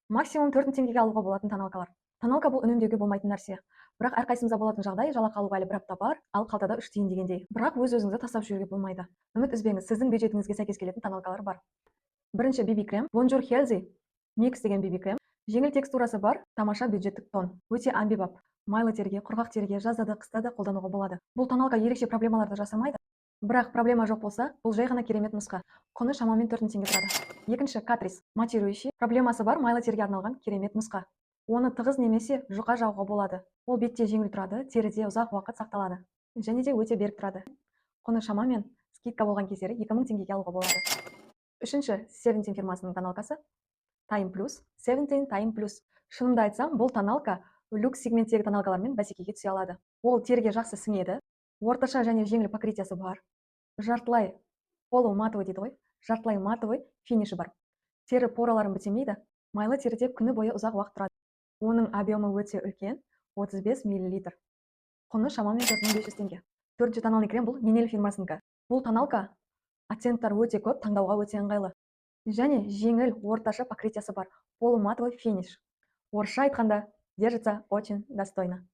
Максимум 4000 теңгеге алуға болатын тоналкалар. Тоналка — бұл үнемдеуге болмайтын нәрсе. Бірақ әрқайсымызда болатын жағдай: жалақы алуға әлі бір апта бар, ал қалтада үш тиын дегендей. Бірақ өз өзіңізді тастап жіберуге болмайды. Үміт үзбеңіз, сіздің бюджетіңізге сәйкес келетін тоналкалар бар. Бірінші BB крем, Bonjour Healthy Mix деген BB крем. Жеңіл текстурасы бар, тамаша бюджеттік тон. Өте әмбебап. Майлы теріге, құрғақ теріге жазда да, қыста да қолдануға болады. Бұл тоналка ерекше проблемаларды жасырмайды. Бірақ проблема жоқ болса, бұл жай ғана керемет нұсқа. Құны шамамен 4000 теңге тұрады. Екінші Catrice матирующий. Проблемасы бар майлы теріге арналған керемет нұсқа. Оны тығыз немесе жұқа жағуға болады. Ол бетте жеңіл тұрады, теріде ұзақ уақыт сақталады. Және де өте берік тұрады. Құны шамамен скидка болған кездері 2000 теңгеге алуға болады. Үшінші Seventeen фирмасының тоналкасы Time Plus, Seventeen Time Plus. Шынымды айтсам, бұл тоналка люкс сегменттегі тоналкалармен бәсекеге түсе алады. Ол теріге жақсы сіңеді, орташа және жеңіл покрытиясы бар. Жартылай полуматовый дейді ғой, жартылай матовый финиші бар. Тері пораларын бітемейді, майлы теріде күні бойы ұзақ уақыт тұрады. Оның объемы өте үлкен, 35 миллилитр. Құны шамамен 4500 теңге. Төртінші тональный крем — бұл Нинель фирмасынікі. Бұл тоналка оттенктар өте көп, таңдауға өте ыңғайлы. Және жеңіл орташа покрытиясы бар, полуматовый финиш. Орысша айтқанда, держится очень достойно.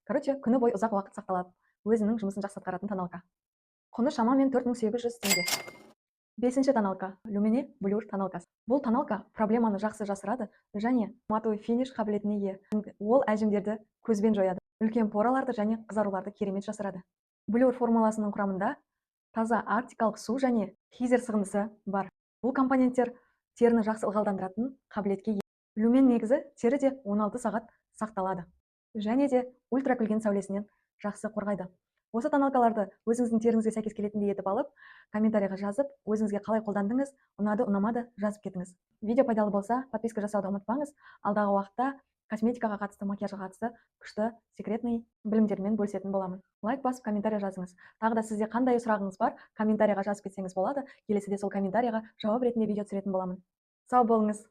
Короче, күні бойы ұзақ уақыт сақталады. Өзінің жұмысын жақсы атқаратын тоналка. Құны шамамен 4800 теңге. Бесінші тоналка Lumene Blur тоналкасы. Бұл тоналка проблеманы жақсы жасырады және матовый финиш қабілетіне ие. Ол әжімдерді көзбен жояды. Үлкен пораларды және қызаруларды керемет жасырады. Blur формуласының құрамында таза арктикалық су және хизер сығындысы бар. Бұл компоненттер теріні жақсы ылғалдандыратын қабілетке ие. Люмен негізі теріде 16 сағат сақталады. Және де ультракүлген сәулесінен жақсы қорғайды. Осы тоналкаларды өзіңіздің теріңізге сәйкес келетіндей етіп алып, комментарийға жазып, өзіңізге қалай қолдандыңыз, ұнады, ұнамады, жазып кетіңіз. Видео пайдалы болса, подписка жасауды ұмытпаңыз. Алдағы уақытта косметикаға қатысты, макияжға қатысты күшті секретный білімдермен бөлісетін боламын. Лайк басып, комментарий жазыңыз. Тағы да сізде қандай сұрағыңыз бар, комментарийға жазып кетсеңіз болады. Келесіде сол комментарийға жауап ретінде видео түсіретін боламын. Сау болыңыз.